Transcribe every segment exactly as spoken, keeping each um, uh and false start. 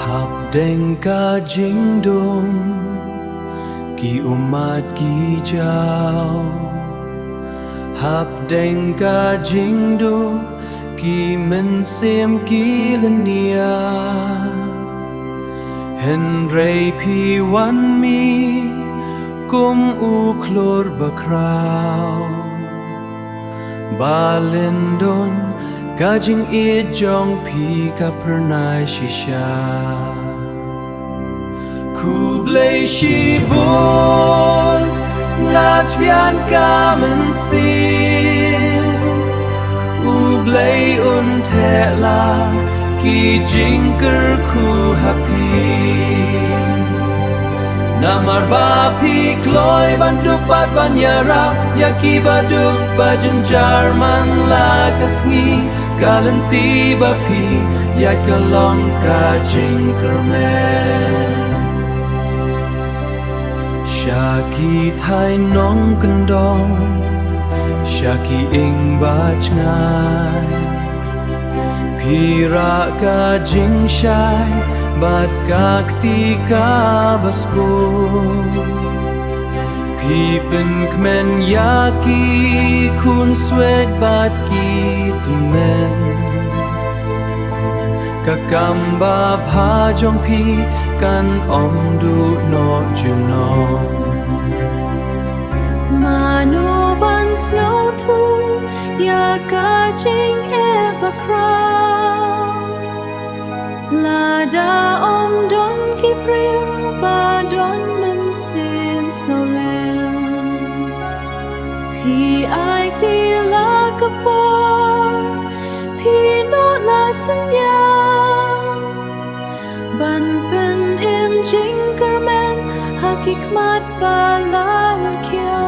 Hapdeng ka jingdum ki ummat ki jaw, hapdeng ka jingdum ki mynsiem ki lyniaw. Hynrei phi wan mih kum u khlur bakhraw, ba lyndon ka jingïeit jong phi ka phyrnai shisha. Khublei shibun, nga tbian ka mynsiem, U Blei un theh la ki jingkyrkhu ha phi. Namar ba phi kloi ban dup bad ban ïarap ïa ki baduk ba jynjar man la ka sngi, ka lynti ba phi ïaid ka long ka jingkyrmen. Sha ki thaiñ nongkyndong, sha ki ïing ba jngai, phi rah ka jingshai bad ka kti kaba sbun. Phi pynkmen ïa ki khun swet bad ki tymmen. Ka kam babha jong phi kan ym duh noh junom. Mano ban sngewthuh ïa ka jingeh bakhraw? Lada ym don ki briew ba don mynsiem sngewlem, phi aiti la ka por, phi noh la synñiang ban pynim jingkyrmen ha ki khmat ba la rkhie.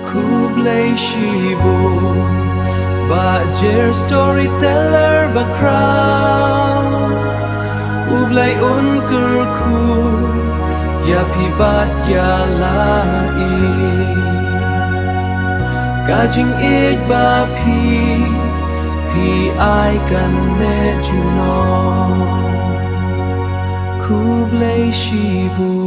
Khublei shibun, Bah Jer, storyteller bakhraw. U Blei un kyrkhu ïa phi bad ïa la i. Ka jingïeit ba phi, phi ai kan neh junom. Khublei shibun.